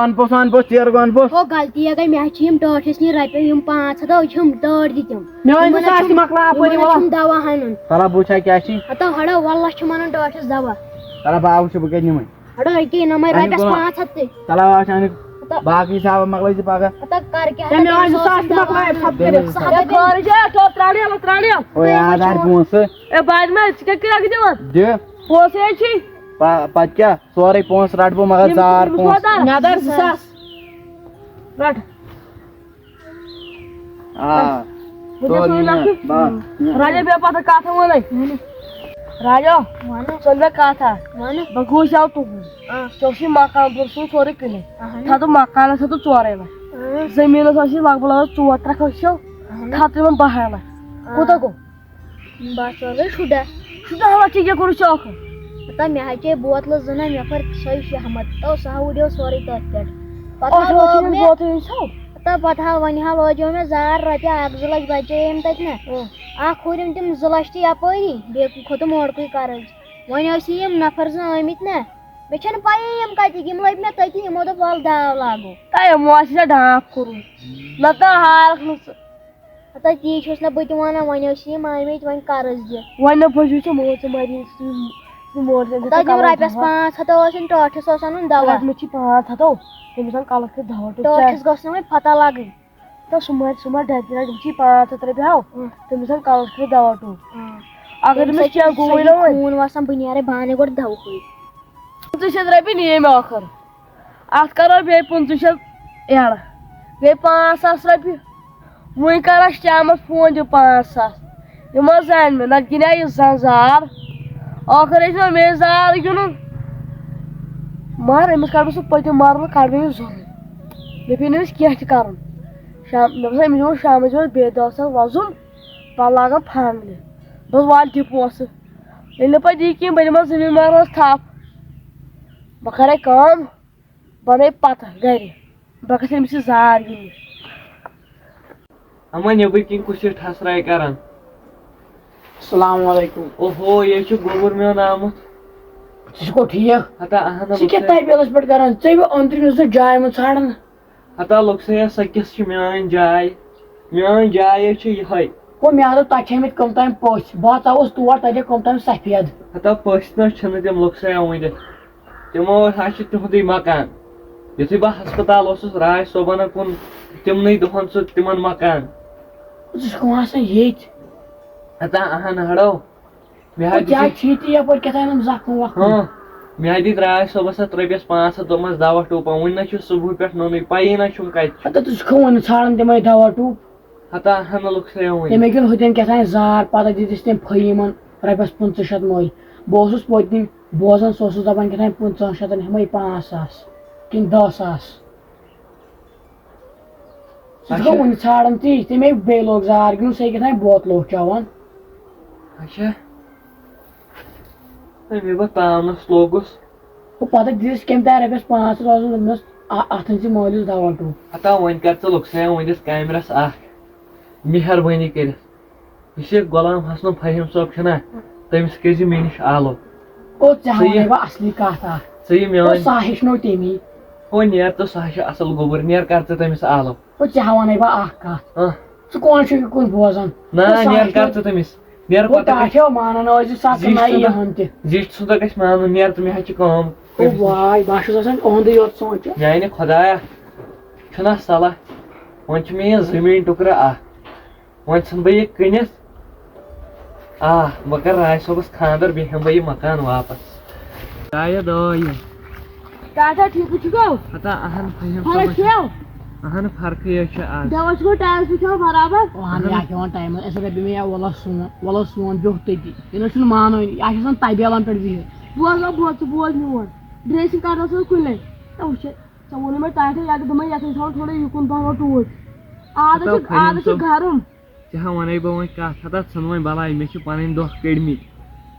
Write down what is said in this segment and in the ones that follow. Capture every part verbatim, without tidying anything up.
وَن پوٚس، وَن پوٚس، ژیر گۄن پوٚس۔ ہو، غلطی ہے گٔے، مےٚ حظ چھِ یِم ٹٲٹھِس نِنۍ رۄپیہِ، یِم پانٛژھ ہَتھ حظ چھِم ٹٲٹھ دِتِم۔ مےٚ وَن یِمَن ژٕ، حظ ساس چھِ، تہِ مۄکلاو اَپٲری، یِمَن حظ وَلہٕ۔ چھِم دَوا اَنُن۔ تَلہ بہٕ وٕچھِ ہا کیٛاہ چھِ۔ ہَتو ہَڑو، وَللہ چھِم اَنُن ٹٲٹھِس دَوا۔ تَلہ بہٕ آو وٕچھِ، بہٕ کَتہِ نِمَے۔ ہَڑو، أکے نَمَے اَنہِ رۄپیَس کُنہ-، پانٛژھ ہَتھ تہِ۔ تَلہ آو اَسہِ اَنہِ۔ ہَتو باقٕے حِساب مۄکلٲے ژٕ پَگاہ۔ ہَتو کَر کیٛاہ، ہے، ہَتو مےٚ وَن ژٕ، ساس ساس چھِ دَوا مۄکلاو اَنُن۔ ژھۄپہٕ کٔرِتھ۔ سُہ ہَتو ہے، خٲرٕے چھِ، ہے، ترٛاو، ترٛاوڑِ یَلہٕ، ترٛاوڑِ یَلہٕ۔ اوے، آ، دَر پونٛسہٕ۔ ہے، بادِ مہ، ژٕ کیٛاہ کَرَکھ دِوان؟ دِ۔ پونٛسہٕ ہے چھی۔ پَ-، پَتہٕ کیٛاہ؟ سورُے پونٛسہٕ رَٹہٕ بہٕ، مگر یِم زار پونٛسہٕ۔ مےٚ دَر زٕ ساس۔ رَٹ۔ آ۔ بہٕ دِمہٕ سورُے سورُے نَکھٕ۔ نَکھٕ۔ بَس۔ راجا، بیٚیہِ پَتہٕ کَتھ وَنَے۔ راجا، وَنہٕ۔ ژٕ وَن مےٚ کَتھ اَکھ۔ وَنہٕ۔ بہٕ گوس یَوٕ تُہُنٛد۔ آ۔ ژےٚ اوسُے مکان، بہٕ اوسُس سورُے کٕنِتھ۔ اَہَن۔ تَتھ دوٚپ مکانَس ہَتھ ژورَے لَچھ۔ آ۔ زٔمیٖنَس ٲسٕے لگ بگ لگ بگ ژور ترٛےٚ کھٔسۍ سیو۔ اَہَن۔ تَتھ تِمَن بَہَے لَچھ۔ آ۔ کوٗتاہ گوٚو؟ بس حظ گٔے شُراہ۔ شُراہ لَچھ کیٛاہ کوٚرُتھ ژےٚ ٲخٕر؟ ہتا مےٚ حظ چے بوتلہٕ زٕ نہ، مےٚ پھٔر سۄے شیٚہمَتھ، تو سُہ ہا وُڈیو سورُے تٔتھۍ پٮ۪ٹھ۔ پَتہٕ ٲٹھ ہا لَچھ لوگ یِم مےٚ، بوتلہٕ یِم ژھاو۔ ہتا پَتہٕ ہا وۄنۍ ہا لٲجیو مےٚ زار رۄپیہِ اَکھ زٕ لَچھ بَچییِم تَتہِ نہ۔ اۭں۔ اَکھ ہُرِم تِم زٕ لَچھ تہِ یَپٲری، بیٚیہِ کھوٚتُم اوڑکُے قرض۔ وۄنۍ ٲسۍ یِم نفر زٕ آمٕتۍ نہ، مےٚ چھَنہٕ پَیی یِم کَتِکۍ، یِم لٔبۍ مےٚ تٔتی، یِمو دوٚپ وَلہٕ داو لاگو۔ ہے، یِمو آسہِ ژےٚ ڈاکھ کوٚرمُت، نَتہٕ ہارَکھ نہٕ ژٕ۔ ہتا تی چھُس نہ بہٕ تہِ وَنان، وۄنۍ ٲسۍ یِم آمٕتۍ وۄنۍ قرض دِتھ۔ وۄنۍ نہ بوٗزِو ژےٚ موج ژےٚ مَری ژٕ، ژٕ موج ژےٚ ہتا تِم رۄپیَس پانٛژھ ہَتھ ٲسِن ٹٲٹھِس اوس اَنُن دَوا۔ رَٹمٕتۍ چھِ پانٛژھ ہَتھ ہَو، تٔمِس اَن کَلَس کھٔتۍ دَوا ٹوٗپھ۔ ٹٲٹھِس گٔژھ نہٕ وۄنۍ پَتہ لَگٕنۍ۔ تہٕ سُہ مَرِ، سُہ مَرِ ڈَبہِ، رَٹمٕتۍ چھِ پانٛژھ ہَتھ رۄپیہِ ہَو، اۭں۔ تٔمِس اَن کَلَس کھٔتۍ دَوا ٹوٗپھ۔ اۭں۔ اگر تٔمِس أمِس حظ چھِ کینٛہہ گوٚوٕے صحیح نہ وۄنۍ۔ خوٗن وَسان، بہٕ نیرَے، بہٕ اَنَے گۄڈٕ دَوہٕے۔ پٕنٛژٕہ شیٚتھ رۄپیہِ نِیے مےٚ ٲخٕر۔ اَتھ کَرو بیٚیہِ پٕنٛژٕہ شیٚتھ add۔ گٔے پانٛژھ ساس رۄپیہِ۔ وۄنۍ کَر اَسہِ شامَس فون، دِ پانٛژھ ساس۔ یِم حظ زانہِ مےٚ، نَتہٕ گِنٛدِ ہا یہِ زَن زار۔ ٲخٕر ٲسۍ وۄنۍ مےٚ زار گِنٛدُن۔ مگر أمِس کَڑٕ بہٕ سُہ پٔتِم مَرلہٕ، کَڑٕ بہٕ أمِس ضروٗر۔ مےٚ پیٚیہِ نہٕ أمِس کینٛہہ تہِ کَرُن۔ شام، مےٚ باسان أمِس گوٚو شامَس یِہوٚے بیٚیہِ دَہ ساس وَزُن، پَتہٕ لاگَن فانٛگلہِ۔ بَس وَلہٕ دِ پونٛسہٕ۔ ییٚلہِ نہٕ پَتہٕ یی کِہیٖنۍ، بہٕ دِمَس زٔمیٖن مَرلَس تھَپھ۔ بہٕ کَرَے کٲم، بہٕ اَنَے پَتہٕ گَرِ۔ بہٕ گژھٕ أمِس یہِ زار گِنٛدنہِ۔ اَما نیٚبٕرۍ کِنۍ کُس یہِ ٹھسراے کران؟ السلام علیکم۔ اوہو، یے چھُ گوٚبُر میون آمُت۔ ژٕ چھُکھ ٹھیٖک؟ ہتا اہن ژٕ کیٛاہ بہٕ تَبیلَس پٮ۪ٹھ کران؟ ژےٚ بہٕ أنٛدرِمِس نہٕ جاے منٛز ژھانٛڈان۔ ہتا لوٚگ سا یا سۄ کِژھ چھِ میٲنۍ جاے؟ میٲنۍ جاے ہے چھِ یِہوٚے۔ گوٚو مےٚ دوٚپ تَتہِ چھِ آمٕتۍ کٕم تام پٔژھۍ۔ بہٕ ہا ژاوُس تور، تَتہِ کٕم تام سفید۔ ہتا پٔژھۍ نہ چھِنہٕ تِم، لوٚگ سا یا ؤنِتھ۔ تِمو اوس، اَسہِ چھُ تِہُنٛدُے مکان۔ یُتھُے بہٕ ہسپتال اوسُس راج صٲبَن کُن، تِمنٕے دۄہَن سُہ تِمَن مکان۔ ژٕ چھُکھ وۄنۍ آسان ییٚتہِ۔ ہتا اہن ہڑو۔ مےٚ ہا او، کیٛاہ دِژ، چھِ ییٚتہِ یَپٲرۍ کیٛاہ تام یِم زخم وخم؟ ہاں، مےٚ ہا دِتۍ راج صٲبَس اَتھ رۄپیَس پانٛژھ ہَتھ، دوٚپمَس دَوا ٹوٗپا، وٕنہِ نہ چھُ صُبحہٕ پٮ۪ٹھ نوٚنُے، پَیی نہ چھُم کَتہِ چھُ۔ ہتا ژٕ چھُکھ وۄنۍ ژھانٛڈان تِمَے دَوا ٹوٗپ؟ ہتا ہَنہٕ لوٚگ سا وۄنۍ۔ تٔمۍ ہیٚکن ہُتٮ۪ن کیٛاہ تام زار، پتہٕ دِتِس تٔمۍ پھٔیی یِمن رۄپیس پٕنٛژٕہ شیٚتھ مٔلۍ۔ بہٕ اوسُس پٔتمہِ بوزان، سُہ اوسُس دپان کیٛاہ تام پٕنٛژٕہن شیٚتن ہٮ۪مے پانٛژھ ساس کِنہٕ دہ ساس۔ سُہ اچھا۔ گوٚو وُنہِ ژھانٛڈان تی، تٔمۍ بیٚیہِ لوگ زار گِنٛدُن، سُہ کیٛاہ تام بوتلہٕ اوس چٮ۪وان۔ اچھا۔ ہے، مےٚ بہٕ تاونس لوگُس۔ ہُہ پتہٕ دِژ کٔمۍ تام رۄپیس پانٛژھ ساس، اوسُس دوٚپمَس، آ، اتھ أنۍ زِ مٲلِس دوا ٹوٗپ۔ ہتا وۄنۍ کر ژٕ لُکسٕے وۄنۍ دِس کامرس اکھ مہربٲنی کٔرِتھ۔ یُس یہِ غلام حسن فہیم صٲب چھُنہ، تٔمِس کٔرۍ زِ مےٚ نِش آلو۔ او، ژےٚ ژٕ یہِ، ونے بہٕ اصلی کتھ اکھ۔ ژٕ یہِ او، میٲنۍ، سُہ ہا ہیٚچھنو تٔمی۔ او، نیر تہٕ سُہ ہا چھُ اصل گوٚبُر، نیر کر ژٕ تٔمِس آلو۔ او، ژےٚ ہا ونے بہٕ اکھ کتھ۔ ہاں۔ ژٕ کون چھُکھ یہِ کُن بوزان؟ نہ، او، سُہ ہا نیر ہیٚچھنو کر ژٕ تٔمِس۔ نیر او، پتہٕ ٹاٹھیو مانان ٲسۍ زِ سۄ زِٹھۍ ژھٕنناے سُنٛد، یِہُنٛد تہِ۔ زِٹھۍ سُنٛد گژھِ مانُن، نیر ژٕ، مےٚ حظ چھِ کٲم۔ او واے، بہٕ ہا چھُس آسان اُہُنٛدُے یوت سونٛچان۔ میانہِ خۄدایا، چھُنہ صلاح، وۄنۍ چھُ مےٚ یہِ زٔمیٖن ٹُکرٕ اکھ، وۄنۍ ژھٕنہٕ بہٕ یہِ کٕنِتھ۔ آ، بہٕ کرٕ راج صٲبس خانٛدر، بیٚیہِ ہٮ۪مہٕ بہٕ یہِ مکان واپس۔ شاید آو یہِ۔ ٹاٹا ٹھیٖکٕے چھُکھ؟ ہتا اہن فہیم فرق صٲبس چھُ؟ اہن فرقٕے حظ چھِ آز۔ دوا چھُکھ ٹایمس پٮ۪ٹھ کھٮ۪وان برابر؟ اہن، اہن۔ یہِ آسہِ کھٮ۪وان ٹایمس۔ اَسہِ رَبہِ مےٚ یا وَلہٕ سون، وَلہٕ سون بیوٚٹھ تٔتی۔ یہِ نہ چھُنہٕ مانٲنی، یہِ آسہِ آسان تَبیلَن پٮ۪ٹھ بِہِتھ۔ بوز وۄنۍ، بوز، ژٕ بوز میون۔ ڈریسِنٛگ کَرنَس اوس کُلے۔ نہ وٕچھ، ژےٚ ووٚنُے مےٚ ٹاٹھے، یَتھ دوٚپمَے یَتھ ٲسۍ تھاوان تھوڑا یُکُن پَہَم ٹوٗرۍ۔ آز ہتا چھُ، فہیم آز چھُ صٲب۔ گرم۔ ژےٚ ہا وَنے بہٕ وۄنۍ کَتھ، ہتا ژھٕن وۄنۍ بَلاے، مےٚ چھِ پَنٕنۍ دۄہ کٔڑمٕتۍ۔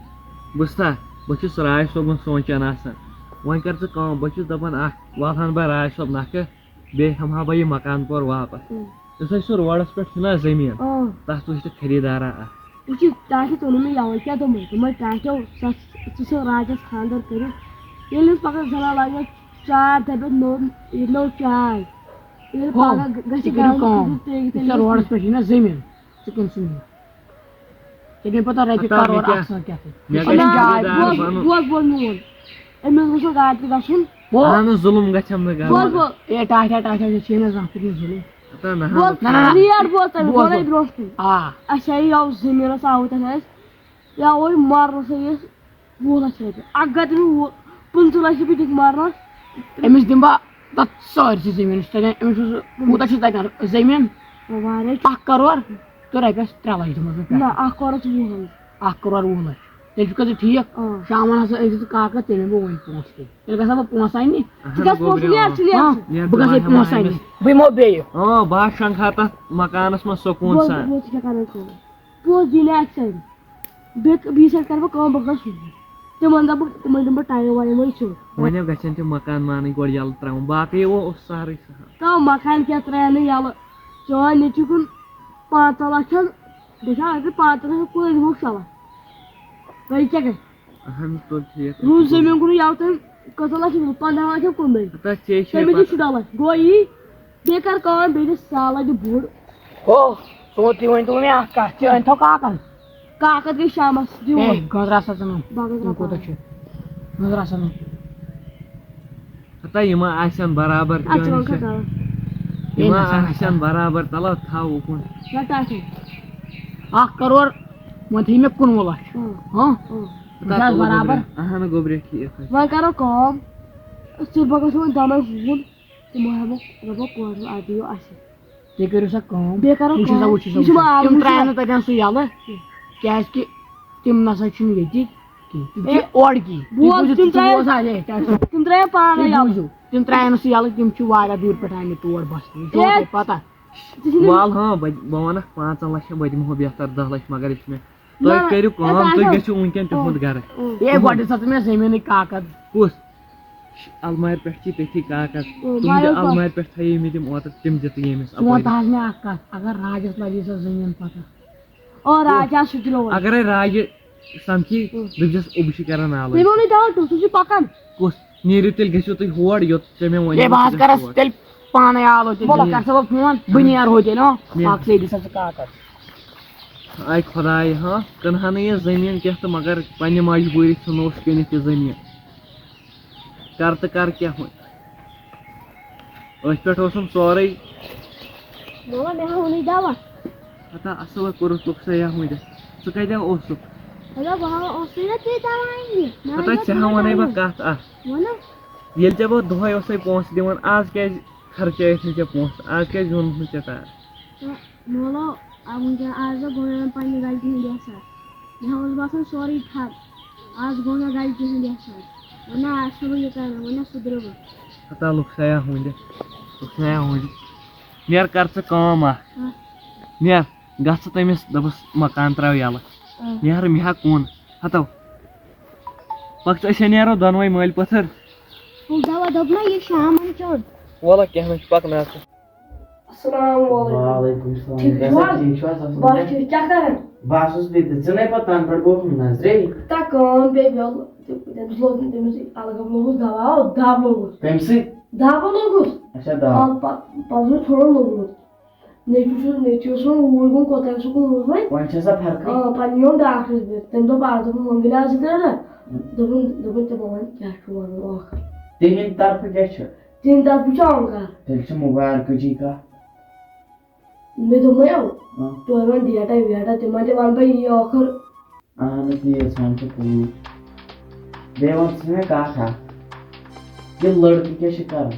بوٗزتھا، بہٕ چھُس راج صٲبُن سونٛچان آسان۔ وۄنۍ کر ژٕ کٲم، بہٕ چھُس دَپان اَکھ والہٕ ہن بہٕ راج صٲب نَکھٕ، بیٚیہِ ہٮ۪مہٕ ہا بہٕ یہِ مکان پور واپس۔ اۭں۔ یُس اَسہِ سُہ روڈَس پٮ۪ٹھ چھُنہ زٔمیٖن، اۭں۔ تَتھ وٕچھ تہٕ خریٖدارا اَکھ۔ وٕچھ، ٹاٹھہِ ژوٚنُے مےٚ یَوَے، کیٛاہ دوٚپمَے؟ دوٚپمَے، ٹاٹھیو، ژٕ، ژٕ ژھٕن راجَس خانٛدَر کٔرِتھ۔ ییٚلہِ نہٕ پَگاہ زَنان لاگہِ چار دَپٮ۪س نوٚو، یہِ نٔو چاے۔ ییٚلہِ ہو، پگاہ گژھِ ژٕ کٔرِو گرٕ، کٲم، تُلِو تیٚلہِ یہِ چھےٚ تیٚلہِ روڈَس پٮ۪ٹھ یہِ نا زٔمیٖن، ژٕ کٕن سُہ مےٚ۔ ژےٚ مےٚ پَتہ رۄپیہِ ہتا مےٚ کَرور کیٛاہ؟ آسان کیٛاہ تھَے۔ مےٚ ژٕ گژھِ کٕن جاے، دیٖدار بوز، بَنُن۔ بوز، بوز میون۔ أمِس گوٚژھ نہٕ گاٹہٕ گژھُن۔ ہو۔ اَہَنُو، ظُلُم گژھٮ۪م نہٕ گژھُن۔ بوز، بوز۔ اے، ٹاٹھا، ٹاٹھا، ژےٚ چھُے نہٕ زانٛہہ کوٚرمُت ظُلُم۔ ہتا نہ حظ۔ بوز، نہ، نہ، نہ۔ ریٹ بوز تَمہِ بوز، گۄڈَے بوز۔ برونٛٹھ کُن۔ آ۔ اَسہِ ہا یہِ آو زٔمیٖنَس آوُت اَسہِ۔ یا اوے مَرنَس ہے یہِ وُہ لَچھ رۄپیہِ۔ اَکھ گَتہٕ مےٚ وُہ، پٕنٛژٕہ لَچھ رۄپیہِ دِتۍ مَرنَس۔ أمِس دِمہٕ بہٕ تَتھ سٲرسٕے زٔمیٖنَس۔ تَتٮ۪ن أمِس چھُ سُہ، کوٗتاہ چھُ تَتٮ۪ن زٔمیٖن؟ واریاہ چھُ۔ اَکھ کَرور تہٕ رۄپیَس ترٛےٚ لَچھ دِمَس بہٕ پٮ۪ٹھٕ۔ نہ، اَکھ کَرور چھُ وُہ لَچھ۔ اَکھ کَرور وُہ لَچھ۔ تیٚلہِ چھُکھا ژٕ ٹھیٖک؟ آ۔ شامَن ہسا أنۍ زِ ژٕ کاکَس، تیٚلہِ اَنہٕ بہٕ وۄنۍ پونٛسہٕ تہِ۔ تیٚلہِ گژھٕ ہا بہٕ پونٛسہٕ اَننہِ۔ اَہَن ژٕ گژھ گوٚبرِ، پونٛسہٕ نیر، آ۔ ژٕ نیر۔ ہاں، ژٕ۔ نیر بہٕ گژھٕ دِمہٕ ہا پونٛسہٕ اَننہِ۔ أمِس۔ بہٕ یِمو بیٚیہِ۔ آ، بہٕ ہا شۄنٛگہٕ ہا تَتھ مکانَس منٛز سکوٗن بوز، سان۔ بوز، ژٕ کیٛاہ کَران کٲم؟ پونٛسہٕ دِنۍ اَکہِ سایڈٕ۔ بیٚیہِ، بیٚیہِ سایڈٕ کَرٕ بہٕ کٲم، بہٕ گژھٕ سیوٚدُے۔ تِمَن دَپہٕ بہٕ، تِمَن دِمہٕ بہٕ ٹایم وایم وۄنۍ سیوٚد۔ وۄنۍ ہا گژھن تِم مکان مانٕنۍ گۄڈٕ یَلہٕ ترٛاوُن، باقٕے اوس سہلٕے سہل۔ تو مکان کیٛاہ ترٛایَن نہٕ یَلہٕ؟ چون نیٚچوٗ کُن پانٛژَن لَچھَن، بیٚیہِ چھا اگر پانٛژَن لَچھَن کُن دِمہوکھ شےٚ لَچھ۔ وۄنۍ کیٛاہ گژھِ؟ اہن، توٚر ٹھیٖک۔ روٗد زٔمیٖن کُنُے یَلہٕ تٔمۍ کٔژَن لَچھَن دیُتمُت؟ پنٛداہ لَچھَن کُن بیٚیہِ۔ ہتا ژےٚ چھے تٔمِس دِ پَتہ۔ شُراہ لَچھ۔ گوٚو یی، بیٚیہِ کَر کٲم، بیٚیہِ دِ سالَس دِ بوٚڑ۔ ہو، ژٕ ووٚن، تُہۍ ؤنۍ تو مےٚ اَکھ کَتھ، ژےٚ أنۍ تھو کاکَن؟ کاکَس گٔے شامَس، دِ ہے، وۄنۍ۔ گٔنٛزراو سا ژٕ نہٕ۔ باقٕے یِم کوٗتاہ کَتھ۔ چھِ؟ گٔنٛزراو سا نہٕ۔ ہتا یِم آسن برابر اَتھ چھِ چٲنۍ وۄنۍ چھِ۔ کَتھ اَلگ۔ یِم ہے، نہ سا، نہ سا۔ آسن برابر، تَلہٕ تھاو اُکُن۔ رَٹ اَتھ۔ اَکھ کَرور، وۄنۍ تھٲیِو مےٚ کُنوُہ لَچھ۔ اۭں۔ ہاں؟ اۭں۔ ہتا وٕچھ حظ تُلہٕ برابر۔ گوٚبرِ۔ اَہَن گوٚبرِ ٹھیٖک حظ چھُ۔ وۄنۍ کَرو کٲم، أسۍ ژٕ بہٕ گژھو وۄنۍ دۄنوَے ہُہُنٛد، تِمو ہٮ۪مو، دَپو کوٹھ اَتھ دِیِو اَسہِ۔ تُہۍ کٔرِو سا کٲم۔ بیٚیہِ کَرو وٕچھِو سا، کٲم۔ وٕچھِو سا، یہِ چھُ وٕچھِو سا۔ مال، تِم وٕچھِو ترٛایَن سا۔ نہٕ تَتٮ۪ن سُہ یَلہٕ، کیٛازِکہِ تِم نہ سا چھِنہٕ ییٚتِکۍ کِہیٖنۍ۔ تِم چھِ ہے، اورٕکی۔ تُہۍ بوز، بوٗزِو، تِم تُہۍ ترٛایَن، بوز حظ، ہے، کیٛاہ چھُ؟ تِم ترٛایَن پانَے تُہۍ یَلہٕ۔ بوٗزِو، تِم ترٛایَن نہٕ سُہ یَلہٕ، تِم چھِ واریاہ دوٗرِ پٮ۪ٹھ آمٕتۍ تور بَسنہِ۔ یہِ چھُو ہے، تۄہہِ پَتہ۔ ژٕ چھُکھ نہٕ وال، ہاں، بہٕ، بہٕ وَنَکھ پانٛژَن لَچھَن، بہٕ دِمہو بہتر دَہ لَچھ، مگر یہِ چھُ مےٚ۔ نہ، تُہۍ کٔرِو کٲم، اَسہِ تُہۍ آسہِ گٔژھِو وٕنکٮ۪ن تِہُنٛد گَرٕ۔ اۭں۔ ہے، گۄڈٕ دِژ سا ژٕ مےٚ زٔمیٖنٕکۍ کاکَد۔ کُس؟ المارِ پٮ۪ٹھ چھِ تٔتھی کاکَد۔ اۭں، تِم زٕ واریاہ المارِ پٮ۪ٹھ تھٲیِو مےٚ تِم اوترٕ، تِم دِ تُہۍ ییٚمِس ژٕ وَن اَپٲرۍ۔ تہٕ حظ مےٚ اَکھ کَتھ، اگر راجَس لَگہِ سۄ زٔمیٖن پَتہ؟ او، راجا سُہ درٛوے۔ اگرے راجہِ سمکھی، ہُم۔ دٔپزٮ۪س، اوٚبہٕ چھِ کران نالٲیِش۔ تٔمۍ ووٚنُے، دَپان، تُہۍ چھِو پَکان۔ کُس؟ نیٖرِو تیٚلہِ، گٔژھِو تُہۍ ہور، یوٚت ژےٚ مےٚ وَنیوُ ہے، بہٕ حظ ژٕ گژھ کرس ہور۔ تیٚلہِ پانے آلو تیٚلہِ۔ وَلہٕ کر سا بہٕ فون، بہٕ نیرٕ ہُہ تیٚلہِ، ہاں؟ نیٖر۔ اَکھ سیٚدِ سا ژٕ کاکَد۔ آے خۄداے، ہاں، کٕنہٕ ہا نہٕ یہِ زٔمیٖن کینٛہہ تہٕ مگر پننہِ مجبوٗری ژھٕنوس کٕنِتھ یہِ زٔمیٖن۔ کر تہٕ کر کیٛاہ وۄنۍ؟ أتھۍ پٮ۪ٹھ اوسُم سورُے۔ ماما، مےٚ ہا ووٚنُے دوا۔ ہتا اصل کوٚرُتھ لوٚگ سا یہِ وٕنہِ۔ ژٕ کتہِ اوسُکھ؟ ہتا بہٕ ہا اوسُے نا ژےٚ دوا اَننہِ۔ مےٚ ہا ہتا یہِ ژےٚ ہا ووٚنُے بہٕ کتھ اکھ۔ وَن حظ۔ ییٚلہِ ژےٚ بہٕ دۄہے اوسَے پونٛسہٕ دِوان، آز کیٛازِ خرچٲیِتھ نہٕ ژےٚ پونٛسہٕ؟ آز کیٛازِ زیوٗنُتھ نہٕ ژےٚ تارٕ؟ تہٕ مولو، آ، وٕنکٮ۪ن آز گوٚو مےٚ وۄنۍ پننہِ غلطی ہُنٛد احساس۔ مےٚ اوس باسان سورُے ٹھَکھ۔ آز گوٚو مےٚ غلطی ہُنٛد احساس۔ وۄنۍ نا آسہٕ نہٕ بہٕ یہِ کران، وۄنۍ نا سُدھرٕ بہٕ۔ ہتا لوٚگ سا یا ہُنٛدِ، لوٚگ سا یا ہُنٛدِ۔ نیر کر ژٕ کٲم اکھ۔ ہہ۔ نیر، گژھ ژٕ تٔمِس دَپَس مکان ترٛاو یَلہٕ۔ آ۔ نیر مےٚ ہا کُن۔ ہتو۔ پَکھ ژٕ، أسۍ ہا نیرو دۄنوَے مٲلۍ پٔتھٕر۔ وۄنۍ دَپان دوٚپ نہ یہِ شامَن چیوٚن۔ وَلہٕ کینٛہہ نہٕ چھُ، پَکھ نہ ژٕ۔ السلام علیکم۔ وعلیکم السلام۔ ٹھیٖک چھِو حظ؟ ٹھیٖک چھِو حظ؟ اَصٕل بَس پٲٹھۍ؟ ٹھیٖک، کیٛاہ کَران؟ بَس اوسُس بِہِتھ، ژٕ نَے پَتہٕ تَنہٕ پٮ۪ٹھ گوٚوُکھ نہٕ نظرے۔ تَتھ کٲم پیٚیہِ بیول، تہٕ تٔمِس لوگ، تٔمِس الگٲب لوگُس دَوا، دَب لوگُس۔ کَمہِ سۭتۍ؟ دَبہٕ لوگُس۔ اچھا، دَب۔ آ، پَ-، پَتہٕ اوس تھوڑا لوٚگمُت۔ نیٚچوٗ چھُ، نیٚچوٗ اوس وۄنۍ اوٗرۍ گوٚمُت، کوٚت تام سُہ گوٚمُت وۄنۍ۔ وۄنۍ چھا سا فرقٕے؟ آ، پَتہٕ نِیوم ڈاکٹرَس نِش۔ تٔمۍ دوٚپ، آز دوٚپُن، وۄنۍ گٔلے آز زٕ ترٛےٚ رٮ۪تھ۔ دوٚپُن، دوٚپُن، ژےٚ ما وَنہٕ کیٛاہ چھُ وَنُن اَکھ۔ تِہِنٛدِ طرفہٕ کیٛاہ چھُ؟ تِہِنٛدِ طرفہٕ چھُ اِنکار۔ تیٚلہِ چھِ مُبارکٕچی کَتھ۔ مےٚ دوٚپمَے یَو، اۭں۔ تورٕ وَن ڈیٹا ویٹا، تِمَن تہِ وَنہٕ بہٕ یی ٲخٕر۔ اَہَن حظ، تی حظ وَنہٕ ژٕ پوٚز۔ بیٚیہِ وَن ژٕ مےٚ کَتھ اَکھ، یہِ لٔڑکہٕ کیٛاہ چھِ کَران؟